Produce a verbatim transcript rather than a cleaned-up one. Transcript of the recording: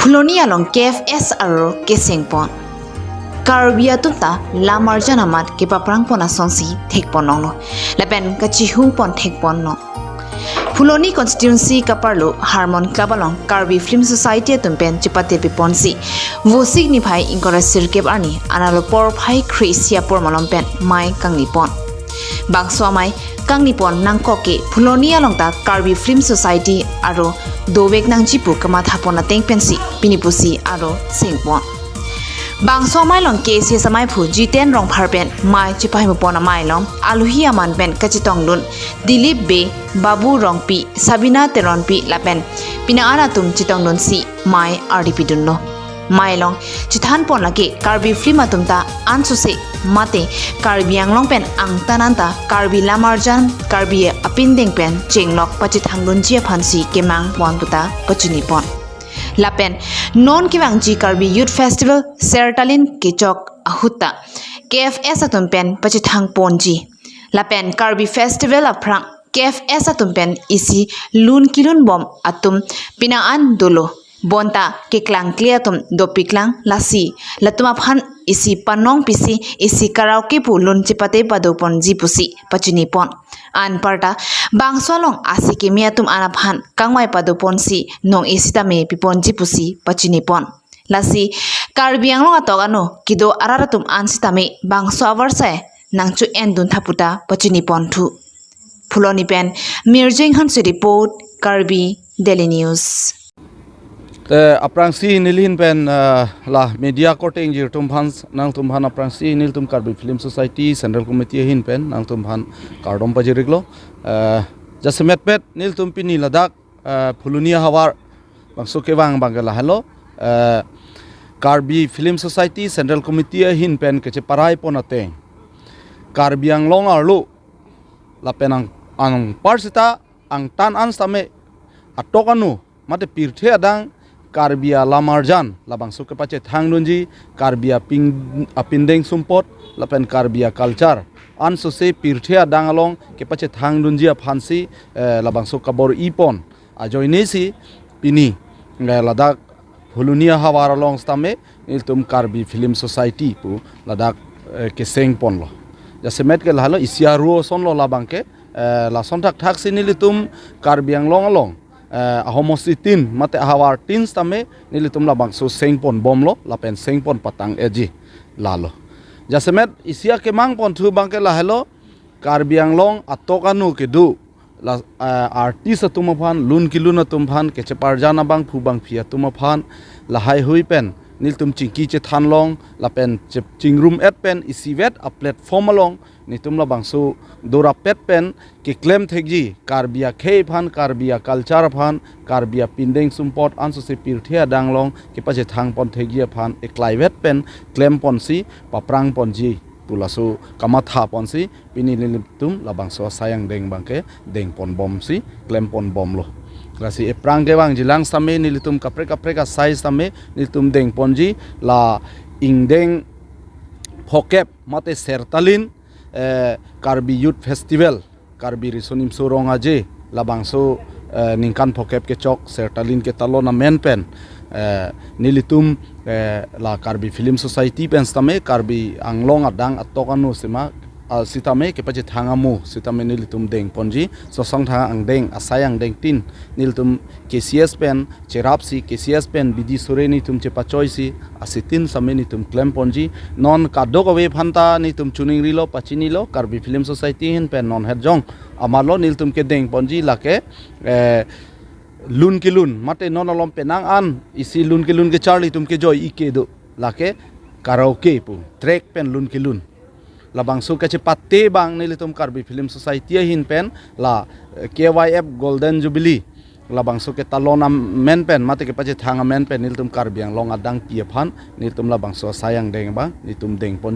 Phuloni along K F S arlo kesengpon. Karbi atum ta lamarjan amat kepaprangpon asonsi thekpon longlo. Lapen kachihungpon thekpon long. Phuloni constituency kaparlo Harmon Club along Karbi Film Society atum pen chepate piponsi Vosik niphai ingkoi ra sirkep arni analo porphai kre-isi apor malom pen mei kangnipon. Bangso amei kangnipon nangkok ke Phuloni along ta Karbi Film Society aro dovek nangji pu kamathapon ateng pensi pini pusi aro sengpon. Bangso amei along K C S amei aphu Jiten Rongphar pen mei chepahimupon amei along alohi aman pen kachetongdun Dilip Bey, Babu Rongpi, Sabina Teronpi lapen pini an atum chetongdunsi mei ardi pidunlo. Mei along chethanpon lake Karbi film atum ta ansose mate Karbi Anglong pen angtan anta Karbi lamarjan Karbi apindeng pen chenglok pachethangdunji aphansi kemangpon puta pachinipon. Lapen non kevangji Karbi Youth Festival Sertalin kechok ahut ta K F S atum pen pachethangponji. Lapen Karbi Festival aphrang K F S atum pen isi lun kilun bom atum pini an dolo. Bonta keklangkle atum dopiklang lasi latum aphan isi panong pisi isi karaoke pu lun chepate padoponji pusi pachinipon. Anparta bangso along ase keme atum an aphan kangmai padoponsi nong-e sitame piponji pusi pachinipon. Lasi Karbi Anglong atok ano kedo arat atum an sitame bangso avarsai nangcho-endun tha puta pachinipon thu. Phuloni pen Mirjeng Hanse report, Karbi Daily News. Te aphrangsi nelihin pen, eh, la media korte ingjir atum aphan, nangtumphan aphrangsi nelitum Karbi Film Society Central Committee ahin pen nangtumphan kardom pajiriklo. Eh, jasemet pet nelitum pini ladak, eh, Phuloni ahavar bangso kevang abangke lahelo, eh, Karbi Film Society Central Committee ahin pen kecheparaipon ateng Karbi Anglong arlo lapen ang, anpar sita angtan an sitame atok anu mate pirthe adang Karbi alamarjan labangso kepachethangdunji, Karbi aping, apindeng sumpot lapen Karbi aculture ansose pirthe adang along kepachethangdunji aphansi, eh, labangso kabor-ipon ajoinesi pini, eh, ladak Phuloni ahavar along sitame nelitum Karbi Film Society pu ladak, eh, kesengponlo. Jasemet ke lahelo isi aruh asonlo labangke, eh, lason thakthaksi nelitum Karbi Anglong along, eh, ahomosti tin mate ahavar tin sitame nelitum labangso sengpon bomlo lapen sengpon patang-eji lalo. Jasemet isi akemangpon thu abangke lahelo Karbi Anglong atok anu kedo la, eh, artist atum aphan, lun kilun atum aphan, kecheparjan abangphu bangphi atum aphan lahaihui pen nelitum chingki chethanlong lapen che-, chingrum-et pen isivet a-platform along nelitum labangso dorapet pen keklem thekji Karbi akhei aphan, Karbi aculture aphan, Karbi apindeng sumpot ansose pirthe adang along kepachethangpon thekji aphan eklaivet pen klemponsi paprangponji pu laso kamathaponsi pini nelitum labangso asai angdeng abangke dengpon bomsi klempon bomlo. Lasi ephrang kevangjilang sitame nelitum kaprek kaprek asai sitame nelitum dengponji la ingdeng phokep mate Sertalin, eh, Karbi Youth Festival, Karbi Riso Nimso Rong Aje labangso, eh, ningkan phokep kechok Sertalin ketalon amen pen, eh, nelitum, eh, la Karbi Film Society pen sitame Karbi Anglong adang atok anu sima, ah, sitame kepachethang amo sitame nelitum dengponji, sosong thang angdeng, asai angdeng tin nelitum K C S pen cherapsi, K C S pen bidi sore nelitum chepachoisi, asitin sitame nelitum klemponji. Non kadokave aphanta nelitum chuningrilo, pachinilo, Karbi Film Society ahin pen non hetjong amarlo nelitum kedengponji lake, eh, lun kilun mate non alom penang an isi lun kilun kecharli atum kejoi-ike do, lake karaoke pu track pen lun kilun. Labangso kachepate abang nelitum Karbi Film Society ahin pen la, eh, K Y F Golden Jubilee labangso ketalon amen pen mate kepachethang amen pen nelitum Karbi Anglong adang pi aphan nelitum labangso asai angdeng abang nelitum dengponji.